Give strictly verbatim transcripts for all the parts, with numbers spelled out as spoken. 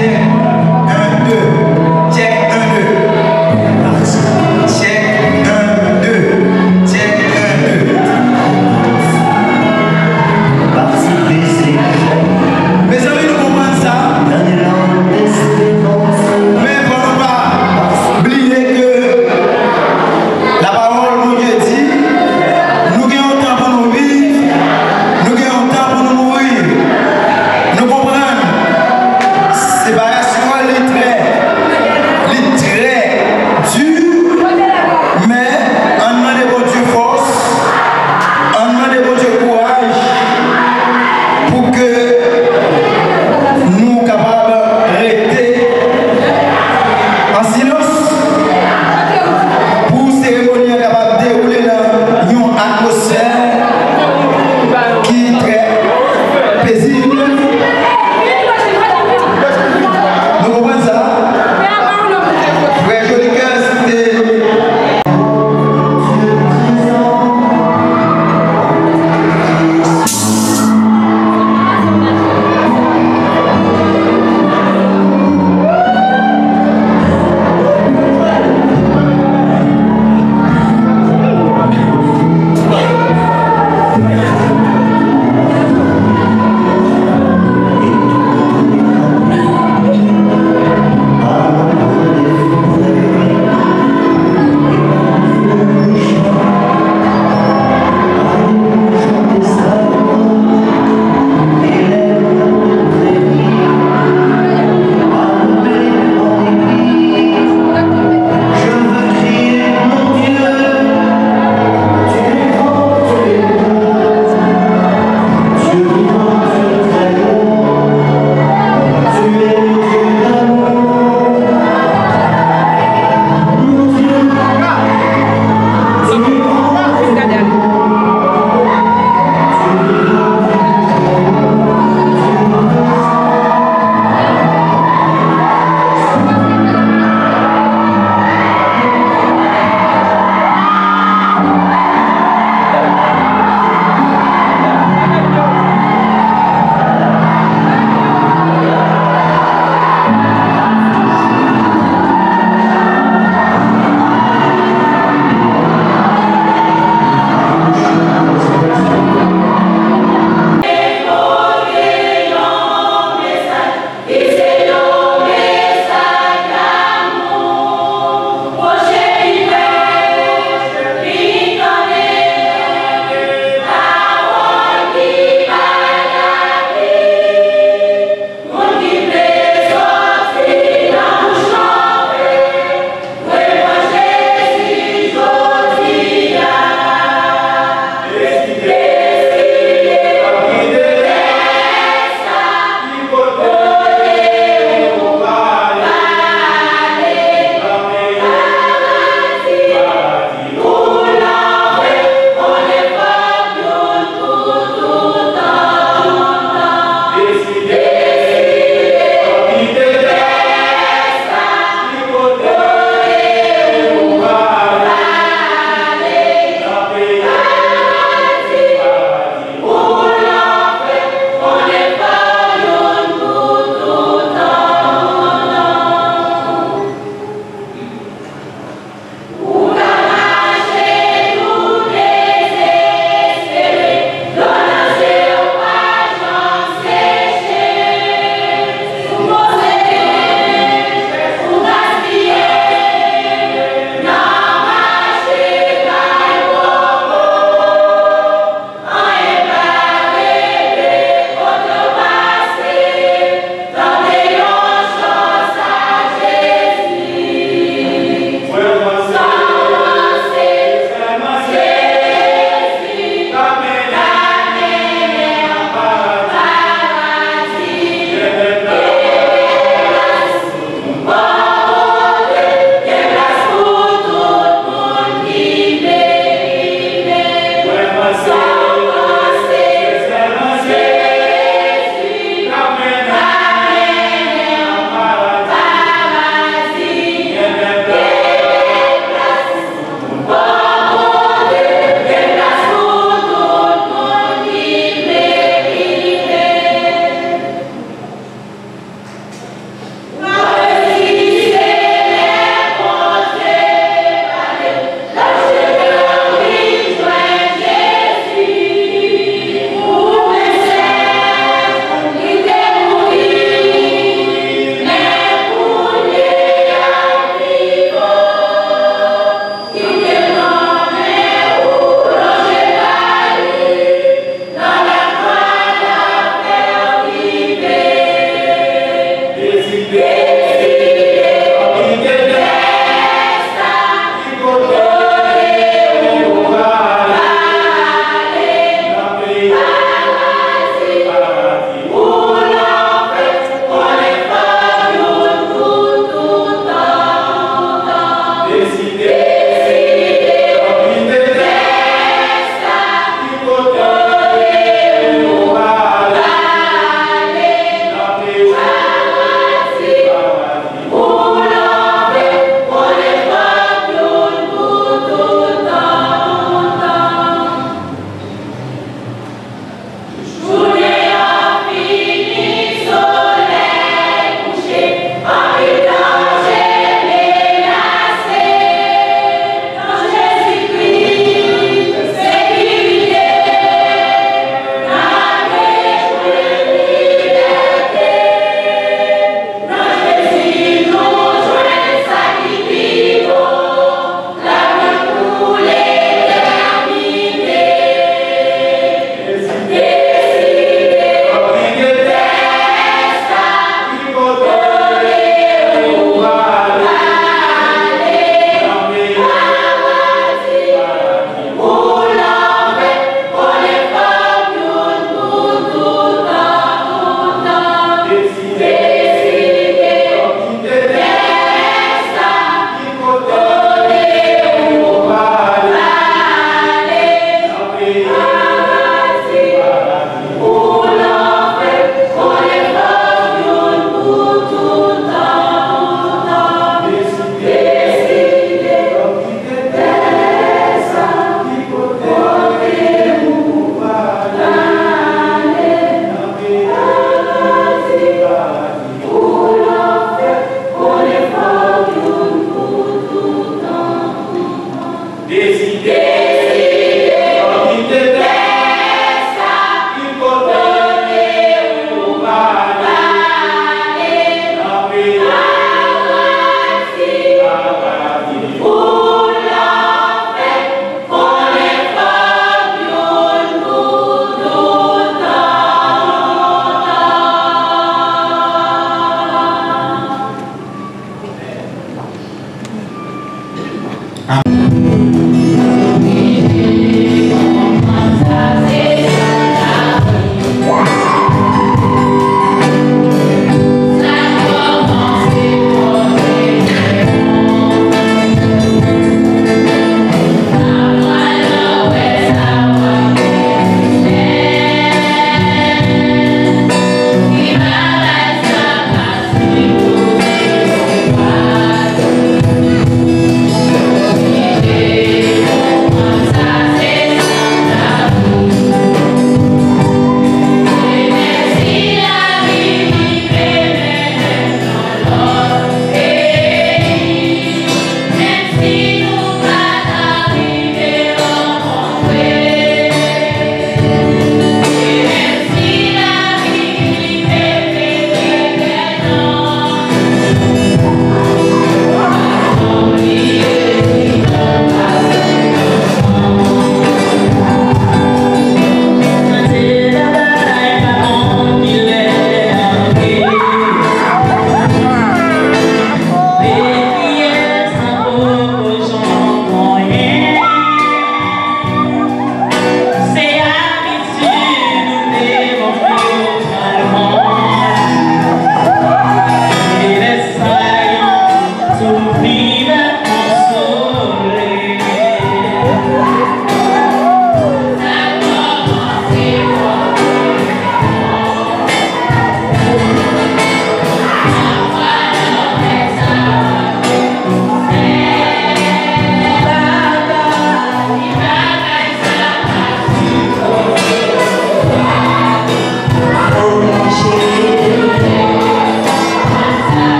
Check, un, deux. Check, un, deux. Check, un, deux. Check, un, deux. Pati beze.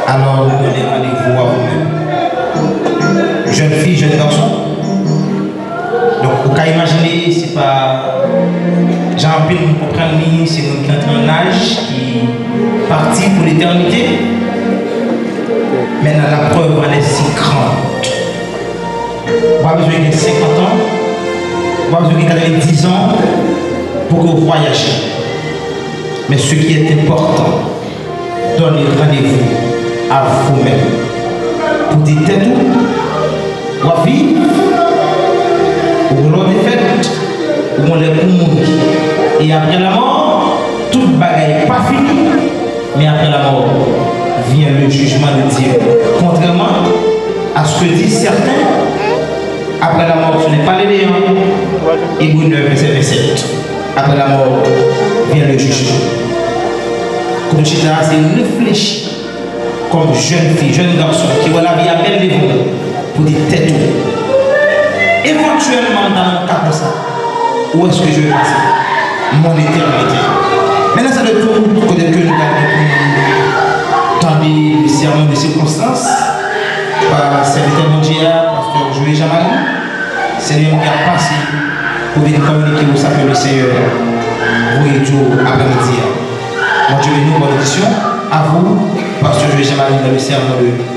Alò, nou donnen randevou a ou menm. Jèn fi, jèn gason. Donk, ou ka imajine, se pa jan anpil moun konprann li, se moun ki antre an laj, ki pati pou letènite. Men la preuve en est si grande. Ou pa bezwen gen senkant an, ou pa bezwen gen katrevendiz an pou ke w vwayaje. Men ce qui est important, donnen randevou a ou menm. Pou di tèt ou, w ap viv, ou gon lè w te fèt, ou gon lè pou mouri. E apre lanmò, tout bagay pa fini, mais après la mort vient le jugement de Dieu. Contrairement à ce que disent certains, après la mort, ce n'est pas le néant. Hébreux neuf, verset vingt-sept. Après la mort vient le jugement. Kote chita a, se reflechi kòm jèn fi, jèn gason ki wè lavi a bèl devan w, pou di tèt ou, evantyèlman, m ta nan yon ka konsa. Où est-ce que je vais passer mon éternité? Maintenant, c'est le tour kote ke nou pral gen pou nou tande le sermon de circonstance pa sèvitè Bondye a, pastè Joe Jean-Marie. Se li menm ki ap pase pou vin kominike ou sa ke le Seigneur voye di w aprèmidi a. Bondye beni w, bonne audition. À vous, pasteur Joe Jean-Marie, dans le sermon de